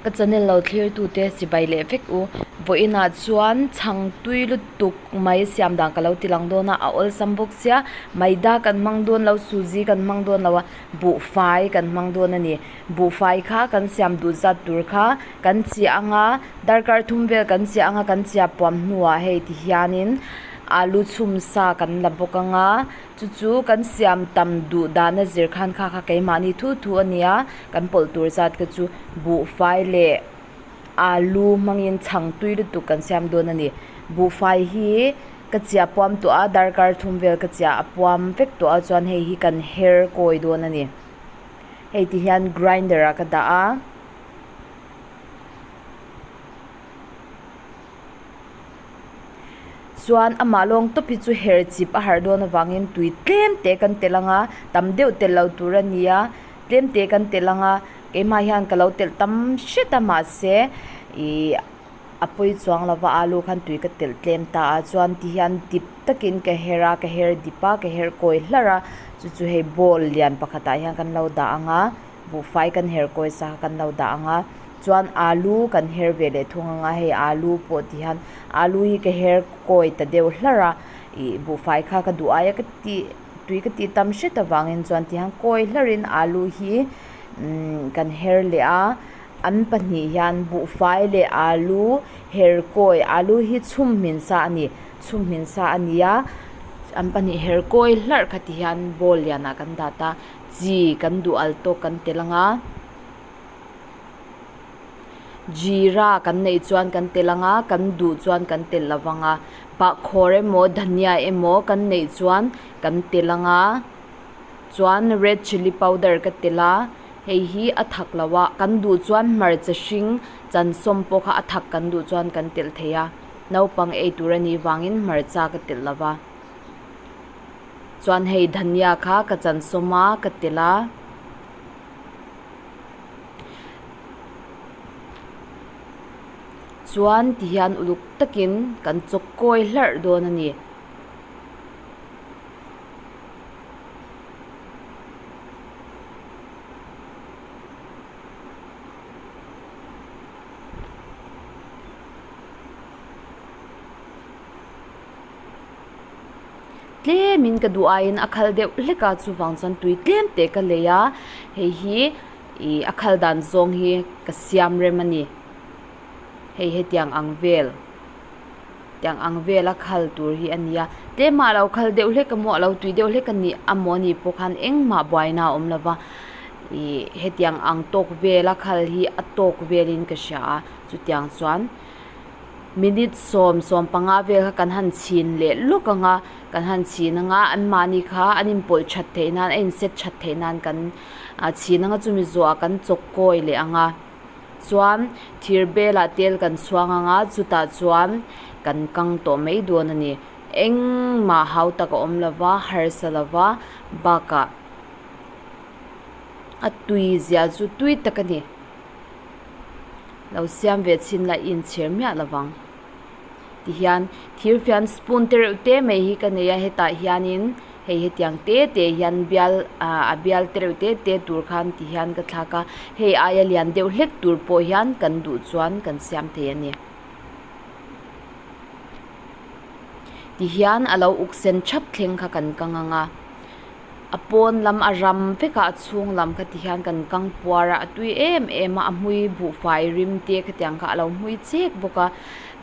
Ka channel lo thlir tute chibai leh vek u. Vawiinah chuan chhang tui lutuk mai siam dan ka lo ti lang dawn a, a awlsam bawk sia. Maida kan hmang dawn lo, suji kan hmang dawn lo a, buhfai kan hmang dawn a ni. Buhfai kha kan siam duh zat tur kha kan chiah ang a, darkar thum vel kan chiah ang a, kan chiah puam hnuah hei ti hianin alu chhum sa kan la bawk ang a. Chu chu kan siam tam duh dana zir khan kha kha keimahni thu thu a nia, kan pawlh tur zat kha chu buhfai leh alu hmangin chhang tui lutuk kan siam dawn a ni. Buhfai hi ka chiah puam tawh a, darkar thum vel ka chiah a puam vek tawh a chuan hei hi kan her kawi dawn a ni. Hei ti hian grinder ah ka dah a. Chuan amah lawng tawp hi chu her chip a harh dawn avangin tui tlem te kan telh ang a, tam deuh telh lo tur a ni a, tlem te kan telh ang a, keimah hian ka lo telh tam hret a mahse ih a pawi chuang lo va alu khan tui ka telh tlem ta a chuan tihian dip takin ka her a ka her dip a ka her kawi hlarh a chu chu hei bowl lian pakhatah hian kan lo dah ang a. Buhfai kan her kawi sa kha kan lo dah ang a, chuan alu kan her ve leh thung ang a, hei alu pawh ti hian alu hi ka her kawi ta deuh hlarh a, ih buhfai kha ka duh aia ka tih tui ka tih tam hret avangin chuan ti hian kawi hlarhin alu hi umm kan her leh a, an pahnih hian buhfai leh alu her kawi alu hi chhum hmin sa a ni chhum hmin sa a ni a, an pahnih her kawi hlarh kha ti hian bowl lianah kan dah ta. Chi kan duh al tawk kan tel ang a, jeera kan neih chuan kan tel ang a, kan duh chuan kan tel lo vang a, bahkhawr emaw dhania emaw kan neih chuan kan tel ang a, chuan red chilli powder ka tel a, hei hi a thak lo a, kan duh chuan hmarcha hring chansawm pawh kha a thak kan duh chuan kan telh thei a, naupang ei tur a nih vangin hmarcha ka telh lo va. Chuan hei dhania kha ka chan sawm a ka telh a. Chuan tihian uluk takin kan chawk kawi hlarh dawn a ni. Tlemin ka duh aiin a khal deuh hlek a chuvang chuan tui tlem teh ka lei a hei hi ih a khal dan zawng hi ka siam rem a ni hei hetiang ang vel tiang ang vel a khal tur hi a ni a tlema a lo khal deuh hlek emaw a lo tui deuh hlek a nih amaw ni pawh khan engmah buaina a awm lo va ih hetiang ang tawk vel a khal hi a tawk velin ka hria a chutiang chuan. Minute sawm sawm panga vel kha kan han chhin leh lawk ang a, kan han chhin ang a, anmahni kha an inpawlh that theih nan a inset that theih nan kan chhin ang a chumi zawhah kan chawk kawi leh ang a, chuan thir belah tel kan chhuang ang a, chutah chuan kan kang tawh mai dawn a ni. Engmah hau tak a awm lo va, harsa lo va, bakah a tui zia chu tui tak a ni. Lo siam ve chhin la i inchhir miah lo vang. Tihian thir fian spoon te reuh te mai hi ka nei a hetah hianin hei hetiang te te hian bial ah a bial te reuh te te tur khan tihian ka thlak a hei aia lian deuh hlek tur pawh hian kan duh chuan kan siam thei a ni. Tihian a lo uk sen thap thleng kha kan kang ang a. A pawn lam a ram vek a a chhung lam kha ti hian kan kang puar a a tui em em a a hmui buhfai rim te khatiang kha a lo hmui chek bawk a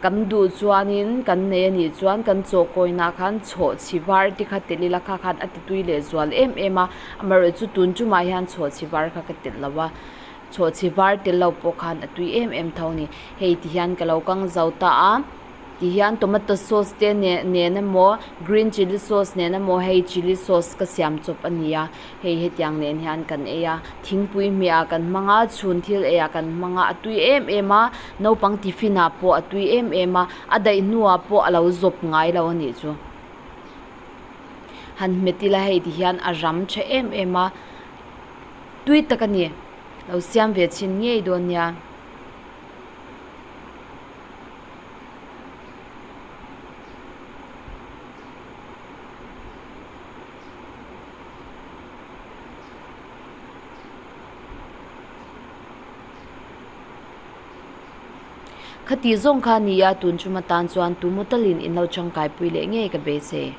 kan duh chuanin kan nei a nih chuan kan chaw kawina ah khan chhawhchhi var te kha telh ila kha khan a ti tui leh zual em em a amaherawhchu tun tumah hian chhawhchhi var kha ka telh lo a chhawhchhi var tel lo pawh khan a tui em em tho a ni hei ti hian ka lo kang zo ta a. Tihian tomato sauce te nen emaw green chilli sauce nen emaw hei chilli sauce ka siam chawp a ni a hei hetiang nen hian kan ei a thingpui hmeh ah kan hmang a chhun thil ei ah kan hmang a a tui em em a naupang tiffin ah pawh a tui em em a a daih hnuah pawh a lo zawp ngai lo a nih chu han hmet ila hei tihian a ram tha em em a tui tak a ni lo siam ve chhin ngei dawn nia. Khati zawng kha a ni a, tun chuma tan chuan tumaw talin in lo tangkaipui leh ngei ka beisei.